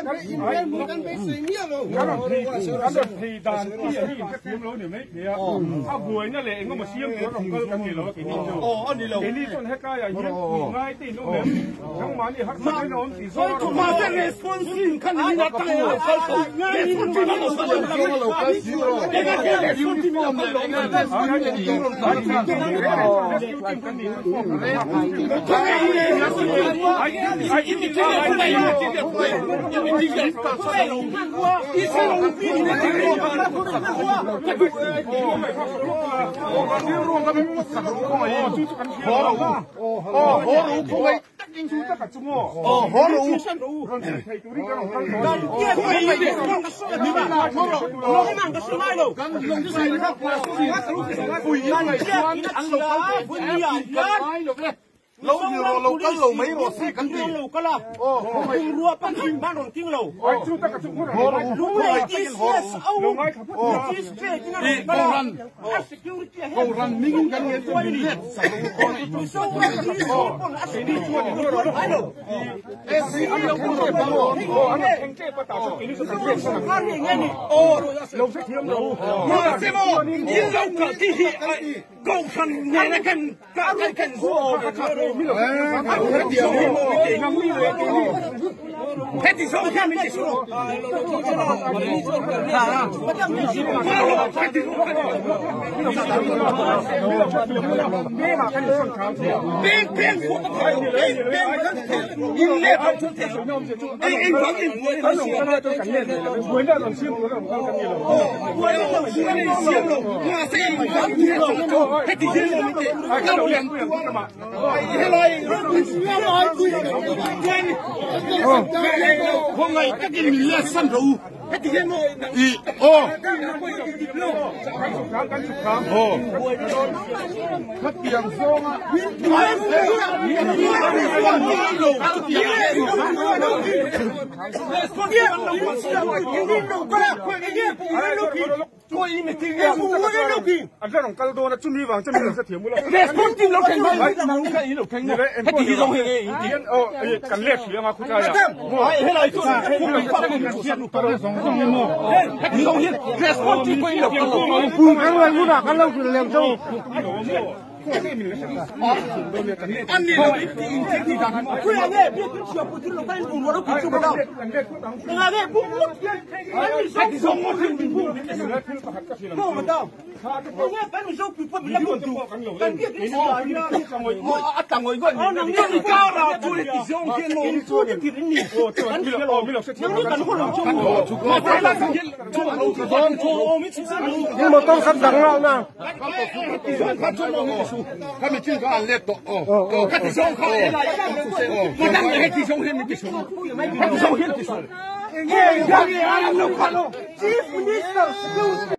Kan rawn phei dan chi a hi inhrethiam lo ni mai thei a, a buaina leh engemaw siam tur a rawn kal kan ni lo a keini chu. Keini chuan hetlaiah hian tih ngai te in awm em? Nangmahni harsat in awm tih zawng a rawn Lo ni rawh lo kal lo mai rawh se kan ti. Lo kal a, bungrua pakhat man rawn king lo. Lunglei TCS au Magistrate in a rawn kal a, a security a hen Kohhran hmingin kan ngen chu min let sak lo u. Mizoram DC pawn a security a rawn ngai lo. Mizoram hi enge ni? Mahse maw in lo kal tih hi Kohhran nena kan Heti zawng hian min ti suh. Peng peng peng peng in le eng eng vang in buai kan siam lo mahse eng vang heti hian Khawngaih takin min let san rawh u. I aw. Aw. Khatiang zawnga. An rawn kal dawn a, chumi vang chuan min lo hrethiam ula. Kan let hrih anga khawtlai ah. Khami chin kha an let tawh aw. Khati zawng kha madam leh heti zawng hian min ti suh. Heti zawng hian ti suh. Chief Minister.